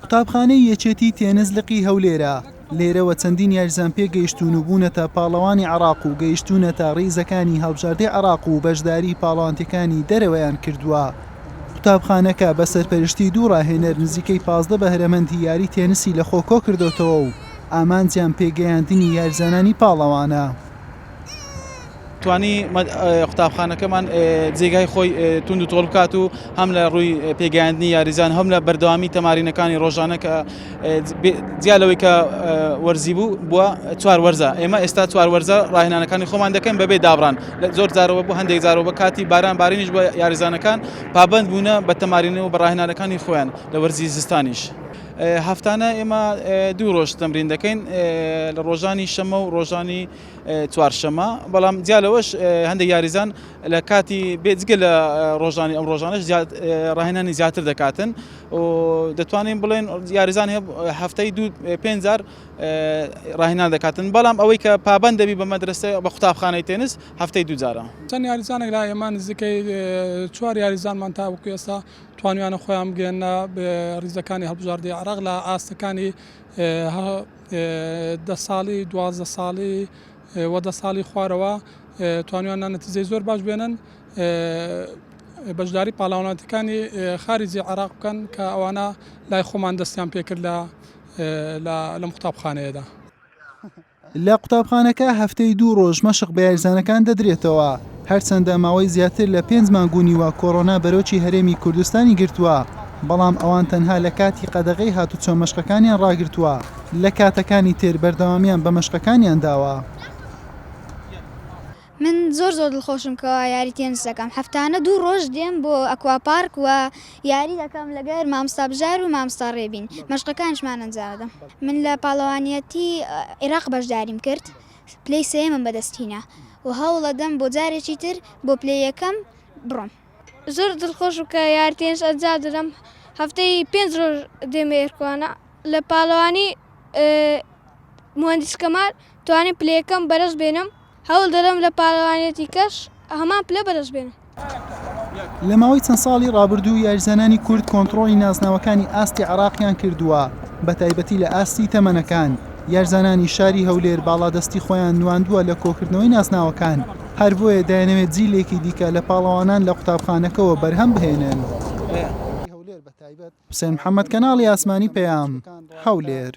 قوتابخانەی یەکێتی تێنس لقی هەولێرە، لێرەوە چەندین یاریزان پێگەیشتوون و بوونەتە پاڵەوانی عێراق و گەیشتوونەتە ریزەکانی هەڵبژاردەی عێراق و بەشداری پاڵەوانتیەکانی دەرەوەیان کردووە. قوتابخانەکە بە سەرپەرشتی دوو راهێنەر نزیکەی 15 بەهرەمەندی یاری تێنسی لەخۆ کۆکردۆتەوە و ئامانجیان پێگەیاندنی یاریزانانی پاڵەوانە. توانی قوتابخانەکەمان جێگای خۆی توند و تۆڵ بکات و هەم لە ڕووی پێگەیاندنی یاریزان هەم لە بەردەوامی تەمارینەکانی ڕۆژانە کە جیا لەوەی کە وەرزی بوو بووە چوار وەرزە ئێمە ئێستا چوار وەرزە ڕاهێنانەکانی خۆمان دەکەن بەبێ دابڕان لە زۆر جارەوە بۆ هەندێک جارەوە بە کاتی باران بارینیش بە یاریزانەکان پابند بوونە بە تەمارینە و بە ڕاهێنانەکانی خۆیان لە وەرزی زستانیش. هەفتانە ئێمە دوو ڕۆژ تەمرین دەکەین لە ڕۆژانی شەمە و ڕۆژانی چوارشەمە بەڵام جیا لەوەش هەندێک یاریزان لە کاتی بێجگە لە ڕۆژانی ئەم ڕۆژانش ڕاهێنانی زیاتر دەکاتن و دەتوانین بڵێن یاریزان هەیە هەفتەی دوو پێنج جار ڕاهێنان دەکاتن بەڵام ئەوەی کە پابند دەبی بە مەدرسە بە قوتابخانەی تێنس هەفتەی دوو جارە. چەند یاریزانێک لای ئێمە نزیکەی چوار یاریزانمان تاوەکو ئێستا توانیویانە خۆیان بگەیەننە ریزەکانی هەڵبژاردەی عێراق لە ئاستەکانی دە ساڵی، 12 ساڵی و دە ساڵی خوارەوە توانیویانە نەتیجەی زۆر باش بێنن بەشداری پاڵاوانەتەکانی خارجی عێراق بکەن کە ئەوانە لای خۆمان دەستیان پێکرد لە لەم قوتابخانەیەدا. لە قوتابخانەکە هەفتەی دوو ڕۆژ مەشق بە یاریزانەکان دەدرێتەوە، هەرچەندە ماوەی زیاتر لە پێنج مانگ و نیوە کۆرۆنا بەرۆکی هەرێمی کوردستانی گرتووە، بەڵام ئەوان تەنها لە کاتی قەدەغەی هاتوچۆ مەشقەکانیان ڕاگرتووە، لە کاتەکانی تر بەردەوامیان بە مەشقەکانیان داوە. من زۆر زۆر دڵخۆشم کەوا یاری تێنس دەکەم هەفتانە دوو ڕۆژ دێم بۆ ئەکوا پارک و یاری دەکەم لەگەر مامۆستا بژار و مامۆستا ڕێبین مەشقەکانیشمان ئەنجام دەدەم من لە پاڵەوانیەتی عێراق بەشداریم کرد پلەی سێیەمم بەدەست هینا و هەوڵەدەم بۆ جارێکی تر بۆ پلەی یەکەم بڕۆم. زۆر دڵخۆشم کە یاری تێنس ئەنجام دەدەم هەفتەی پێنج ڕۆژ دێمە ئێرکوانە لە پاڵەوانی موهەندیس کەمال توانیم پلە یەکەم بەرز بێنم هەوڵ دەدەم لە پاڵەوانێتی کەش هەمان پلە بەدەست بێنم. لە ماوەی چەند ساڵی ڕابردوو یاریزانانی کورد کۆنتڕۆڵی نازناوەکانی ئاستی عێراقیان کردووە، بەتایبەتی لە ئاستی تەمەنەکان، یارزانانی شاری هەولێر باڵادەستی خۆیان نواندووە لە کۆکردنەوەی نازناوەکان، هەر بۆیە دەیانەوێت جیلێکی دیکە لە پاڵەوانان لە قوتابخانەکەوە بەرهەم بهێنن. حوسێن محەمەد، کەناڵی ئاسمانی پەیام، هەولێر.